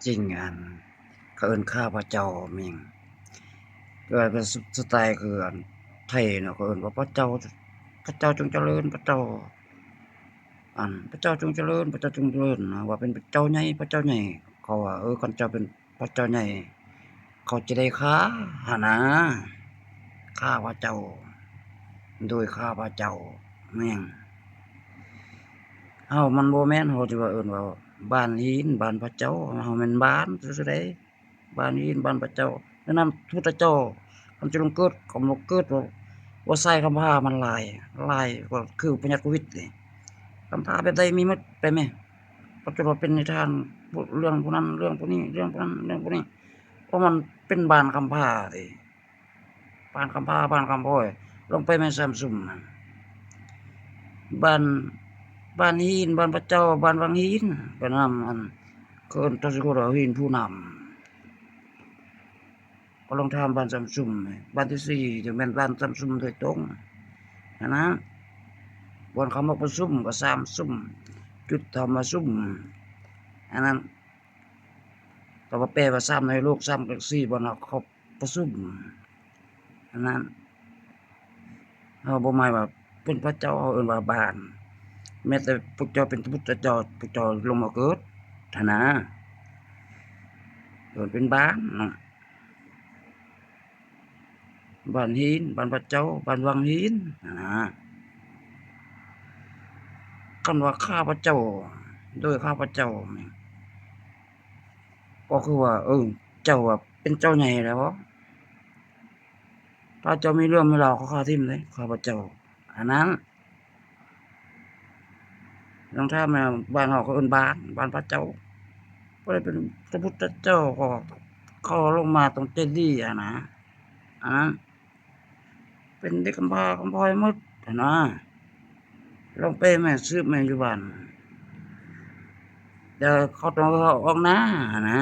ຈິງ ອັນ ເຂົາເອີ້ນຂ້າພະເຈົ້າແມ່ນ ແຕ່ວ່າສະ ສະໄຕຄື ອັນ ໄທເນາະ ເຂົາເອີ້ນວ່າພະເຈົ້າ ພະເຈົ້າຈົ່ງຈະເລີນ ພະເຈົ້າ ອັນ ພະເຈົ້າຈົ່ງຈະເລີນ ພະເຈົ້າຈົ່ງຈະເລີນນະ ວ່າເປັນພະເຈົ້າໃຫຍ່ ພະເຈົ້າໃຫຍ່ ເຂົາວ່າ ເອີ ຄັນເຈົ້າເປັນພະເຈົ້າໃຫຍ່ ເຂົາຈະໄດ້ຂ້າຫັ້ນນາ ຂ້າພະເຈົ້າ ໂດຍຂ້າພະເຈົ້າແມ່ນ ເຮົາມັນບໍ່ແມ່ນ ເຮົາຈະວ່າເອີ້ນວ່າບ້ານຫີນ ບ້ານພະເຈົ້າ ເຮົາແມ່ນບ້ານຊື່ໆໃດ ບ້ານຫີນ ບ້ານພະເຈົ້າ ແນະນຳພຸດທະເຈົ້າ ຄັນຈະລົງເກີດ ກຳນົດເກີດວ່າ ວ່າສາຍຄຳພາມັນຫຼາຍ ຫຼາຍກວ່າຄືພະຍາດໂຄວິດນີ້ ຄຳພາແບບໃດມີໝົດ ໄປແມ ປະຈຸດວ່າເປັນນິທານ ເລື່ອງຜູ້ນັ້ນ ເລື່ອງຜູ້ນີ້ ເລື່ອງຜູ້ນັ້ນ ເລື່ອງຜູ້ນີ້ ເພາະມັນເປັນບ້ານຄຳພາເດ້ ບ້ານຄຳພາ ບ້ານຄຳພອຍ ລົງໄປແມ່ນຊຳຊຸມ ບ້ານ ບ້ານຫີນ ບ້ານພະເຈົ້າ ບ້ານວັງຫີນ ໄປນຳ ອັນ ເອີ້ນຕົວສະກົດວ່າຫີນຜູ້ນຳ ກໍລອງຖາມບ້ານຊຳຊຸມ ບ້ານທີສີ່ ຈະແມ່ນບ້ານຊຳຊຸມໂດຍຕົງຫັ້ນນະ ບ່ອນເຂົາມາປະຊຸມກໍຊຳຊຸມ ຈຸດທຳມະຊຸມ ອັນນັ້ນ ກໍວ່າແປວ່າຊາມໃນໂລກ ຊາມກັກສີ່ ບ່ອນເຂົາປະຊຸມ ອັນນັ້ນ ເຮົາບໍ່ໝາຍວ່າເປັນພະເຈົ້າ ເຮົາເອີ້ນວ່າບ້ານ ແມ້ແຕ່ພວກເຈົ້າເປັນພະພຸດທະເຈົ້າ ພວກເຈົ້າລົງມາເກີດຫັ້ນນາ ເອີ້ນເປັນບ້ານເນາະ ບ້ານຫີນ ບ້ານພະເຈົ້າ ບ້ານວັງຫີນຫັ້ນນາ ຄັນວ່າຂ້າພະເຈົ້າ ໂດຍຂ້າພະເຈົ້າ ກໍຄືວ່າ ເອີ ເຈົ້າວ່າເປັນເຈົ້າໃຫຍ່ແລ້ວບໍ? ຖ້າເຈົ້າມີເລື່ອງມີລາວ ຂ້າຂ້າຖິ້ມເດ້ ຂ້າພະເຈົ້າ ອັນນັ້ນ ລອງຖາມແມ່ ບ້ານເຮົາເຂົາເອີ້ນບ້ານ ບ້ານພະເຈົ້າ ບໍ່ໄດ້ເປັນພະພຸດທະເຈົ້າ ກໍເຂົາລົງມາຕ້ອງໃຈດີຫັ້ນນະ ອັນນັ້ນ ເປັນເດັກກຳພ້າກຳພ້ອຍໝົດຫັ້ນນະ ລອງໄປແມ່ ສືບແມ່ຢູ່ບ້ານ ແຕ່ເຂົາຕ້ອງເອົາອອກໜ້າຫັ້ນນະ